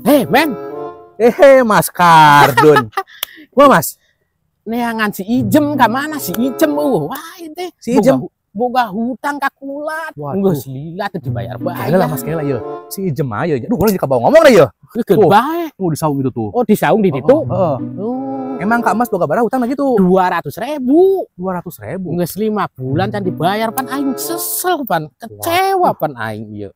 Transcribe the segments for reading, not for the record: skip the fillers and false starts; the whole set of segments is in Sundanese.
Hei, men. Mas Kardun. Wah, Mas. Neangan si Ijem ka mana si Ijem eueuh wae teh. Si Ijem boga hutang ka kulat. Geus lila teu dibayar-bayar. Kela Mas, kela ieu. Si Ijem mah ieu. Duh, urang jadi kabawa ngomong deh ieu. Keun bae. Oh, di saung itu tuh. Oh, di saung di ditu. Heeh. Oh. Emang Kak Mas boga bara hutang lagi tuh? 200.000. 200.000. Geus 5 bulan can dibayar pan aing sesel pan, kecewa pan aing ieu.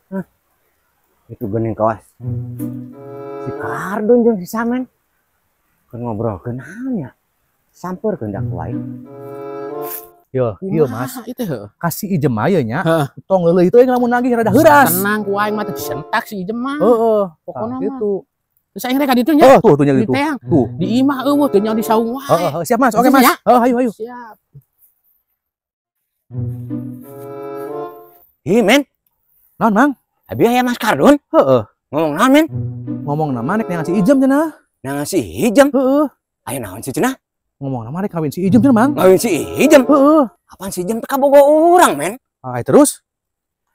Hah. Itu geuning kawas. Si Kardun jeung si Samen keur ngobrolkeun naon nya? Sampeurkeun da ku aing. Yo, iya Mas. Itu heuh. Kasih Ijem aja nya. Tong leuleuh itu lamun nagih rada heuras. Tenang ku aing mah teu disentak si Ijem mah. Heeh, pokona mah. Gitu. Terus aing rek ka ditu nya. Oh, tuh nya gitu. Tuh. Di imah eueuh teu nya di saung wae. Heeh, siap Mas. Oke Mas. Heeh, ayo ayo. Siap. Hi, men. Naon, Mang? Abi aya Mas Kardun? Heeh. Ngomong naon, men? Ngomong nama rek neangan si Ijem cenah. Neangan si Ijem? Heeh. Aya naon sih cenah? Ngomong nama rek kawin si Ijem cenah, Mang. Kawin si Ijem? Heeh. Apaan si Ijem teh kabogo urang, men? Ah, terus?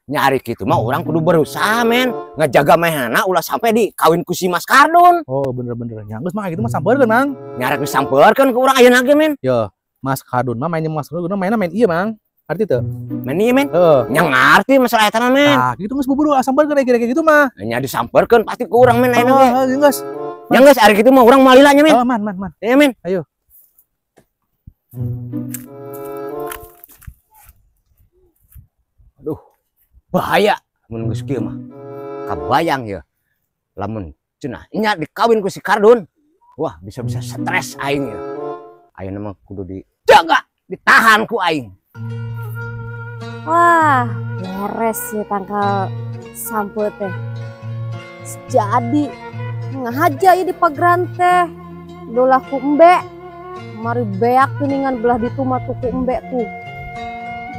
Nyari kitu mah urang kudu berusaha, men. Ngejaga manehna ulah sampai di kawin ku si Mas Kardun. Oh, bener-bener. Nya geus mah kitu mah sampeurkeun, Mang. Nya rek disampeurkeun ku urang ayeuna ge, men. Yo, Mas Kardun mah mainnya Mas Kardun mainna main ieu, Mang. Ngerti teu? Main ieu, men. Heeh. Nya ngarti masalah eta mah, men. Nah, kitu geus buburu sampeurkeun kira-kira gitu mah. Nya disampeurkeun pasti ku urang, men, ayeuna ge. Heeh, geus. Nya geus ari kitu mah urang moal lila nya, men. Oh, man, man, man. Iya, men. Ayo. Aduh, bahaya mun geus kieu mah. Kabayang ya. Lamun cenah nya dikawin ku si Kardun. Wah, bisa-bisa stres aing ya. Ayeuna mah kudu dijaga, ditahan ku aing. Wah, beres ya tangkal sampo teh. Jadi ngahaja ya di pageran teh. Dolah ku embe. Mari beak kuningan belah ditu mah tuh ku embe tuh.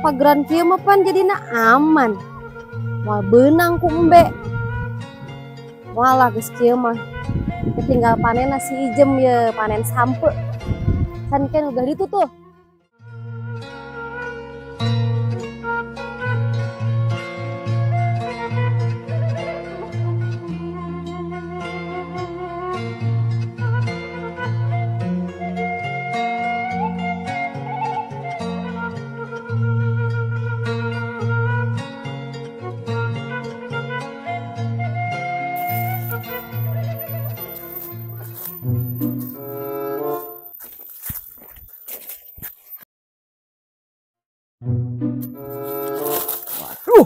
Pageran kieu mah pan jadina aman. Moal beunang ku embe. Walah geus kieu mah. Tinggal panen si Ijem ye, panen sampe. San ken udah ditu tuh. Waduh.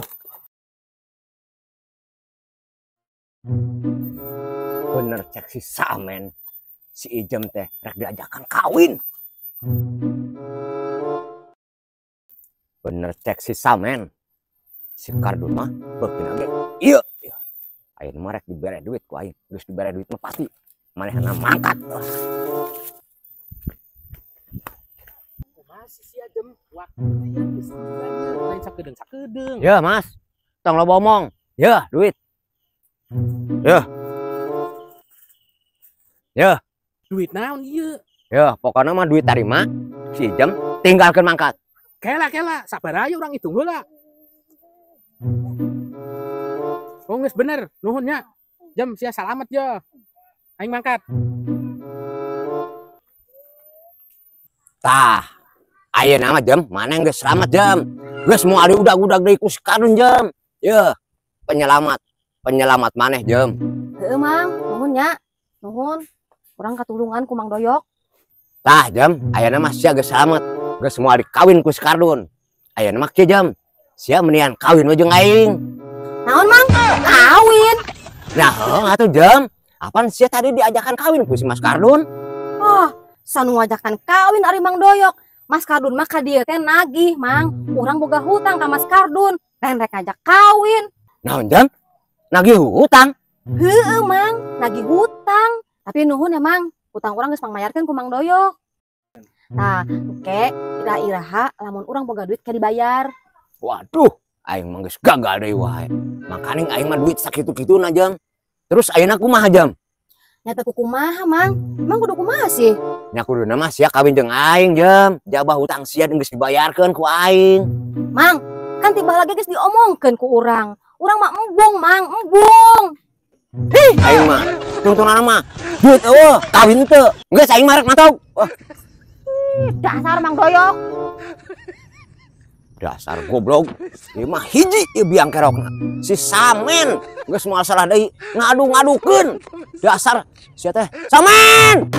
Bener cek si Samen, si Ijem teh rek diajakan kawin. Bener cek si Samen, si Kardun mah beukeun ge. Ieu, ayeuna mah rek dibere duit ku aing. Geus dibere duit mah pasti manehna mangkat. Masih si Ijem waktu geus lain sakedeung-sakedeung. Ya, Mas. Tong loba omong. Ya, duit. Ya. Ya. Duit naon ieu? Ya, pokoknya mah duit tarima si Ijem tinggalkeun mangkat. Kela kela, sabar aja urang hitung heula. Oh, geus bener, nuhun nya. Jem sia salamet ya. Aing mangkat. Tah, ayeuna mah Jem, mana geus selamat Jem. Geus moal diudag-udag deui ku si Kardun Jem. Ye, penyelamat. Penyelamat maneh Jem. Heueuh Mang, nuhun nya. Nuhun. Urang katulungan ku Mang Doyok. Tah Jem, ayeuna mah sia geus selamat. Geus moal dikawin ku si Kardun. Ayeuna mah kieu Jem. Sia mendingan kawin we jeung aing. Naon Mang? Kawin? Nah, heuh atuh Jem. Apaan sia tadi diajakan kawin ku si Mas Kardun? Oh, sanu ngajakan kawin ari Mang Doyok. Mas Kardun mah ka dieu teh nagih, Mang. Urang boga hutang ka Mas Kardun. Lain rek ngajak kawin. Naon Jem? Nagih hutang? Heueuh Mang, nagih hutang. Tapi nuhun ya Mang, hutang urang geus pangmayarkeun ku Mang Doyok. Nah, engke ira-iraha lamun urang boga duit ke dibayar. Waduh, aing mah geus gagal deui wae. Makaning aing mah duit sakitu-kituna Jam. Terus ayeuna kumaha Jam? Nya teu kumaha Mang. Mang kudu kumaha sih? Nya kuduna mah sia kawin jeung aing Jam. Jabah hutang sia geus dibayarkeun ku aing. Mang, Kan tiba lagi geus diomongkeun ku urang. Urang mah embung, Mang, embung. Ih, aing mah tungtunana mah duit eueuh, kawin teu. Geus aing mah rek mantog. Wah, Dasar Mang Doyok. Dasar goblok. Ieu mah hiji ieu biang kerokna. Si Samen geus moal salah deui ngadu-ngadukeun. Dasar sia teh Samen.